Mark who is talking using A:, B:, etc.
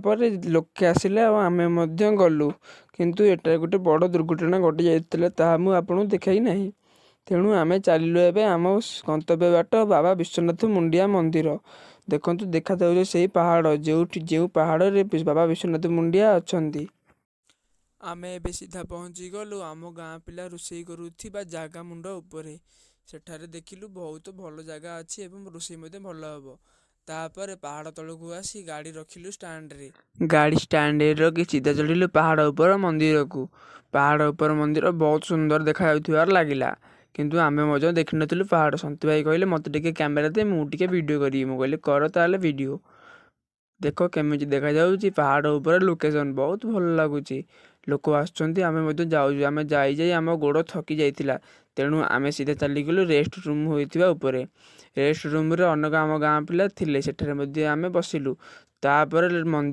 A: ପରେ ଲୋକେ ଆସିଲେ ଆଉ ଆମେ ମଧ୍ୟ ଗଲୁ। କିନ୍ତୁ ଏଠାରେ ଗୋଟେ ବଡ଼ ଦୁର୍ଘଟଣା ଘଟି ଯାଇଥିଲା, ତାହା ମୁଁ ଆପଣଙ୍କୁ ଦେଖାଇ ନାହିଁ। ତେଣୁ ଆମେ ଚାଲିଲୁ ଏବେ ଆମ ଗନ୍ତବ୍ୟ ବାଟ ବାବା ବିଶ୍ୱନାଥ ମୁଣ୍ଡିଆ ମନ୍ଦିର। ଦେଖନ୍ତୁ, ଦେଖାଯାଉଛି ସେଇ ପାହାଡ଼, ଯେଉଁଠି ଯେଉଁ ପାହାଡ଼ରେ ବାବା ବିଶ୍ୱନାଥ ମୁଣ୍ଡିଆ ଅଛନ୍ତି। ଆମେ ଏବେ ସିଧା ପହଞ୍ଚିଗଲୁ ଆମ ଗାଁ ପିଲା ରୋଷେଇ କରୁଥିବା ଜାଗା ମୁଣ୍ଡ ଉପରେ। ସେଠାରେ ଦେଖିଲୁ ବହୁତ ଭଲ ଜାଗା ଅଛି ଏବଂ ରୋଷେଇ ମଧ୍ୟ ଭଲ ହେବ। ତାପରେ ପାହାଡ଼ ତଳକୁ ଆସି ଗାଡ଼ି ରଖିଲୁ ଷ୍ଟାଣ୍ଡରେ। ଗାଡ଼ି ଷ୍ଟାଣ୍ଡରେ ରଖି ସିଧା ଚଢ଼ିଲୁ ପାହାଡ଼ ଉପର ମନ୍ଦିରକୁ। ପାହାଡ଼ ଉପର ମନ୍ଦିର ବହୁତ ସୁନ୍ଦର ଦେଖାଯାଉଥିବାର ଲାଗିଲା, କିନ୍ତୁ ଆମେ ମଧ୍ୟ ଦେଖିନଥିଲୁ ପାହାଡ଼। ସନ୍ତୁ ଭାଇ କହିଲେ, ମୋତେ ଟିକେ କ୍ୟାମେରା ଦେ, ମୁଁ ଟିକେ ଭିଡ଼ିଓ କରିବି। ମୁଁ କହିଲି, କର ତାହେଲେ ଭିଡ଼ିଓ। ଦେଖ କେମିତି ଦେଖାଯାଉଛି ପାହାଡ଼ ଉପରେ ଲୋକେସନ୍, ବହୁତ ଭଲ ଲାଗୁଛି। ଲୋକ ଆସୁଛନ୍ତି, ଆମେ ମଧ୍ୟ ଯାଉଛୁ। ଆମେ ଯାଇ ଯାଇ ଆମ ଗୋଡ଼ ଥକି ଯାଇଥିଲା, ତେଣୁ ଆମେ ସିଧା ଚାଲିଗଲୁ ରେଷ୍ଟ ରୁମ୍ ହୋଇଥିବା ଉପରେ। ରେଷ୍ଟ ରୁମ୍ରେ ଅନେକ ଆମ ଗାଁ ପିଲା ଥିଲେ, ସେଠାରେ ମଧ୍ୟ ଆମେ ବସିଲୁ। ତାପରେ ମନ୍ଦିର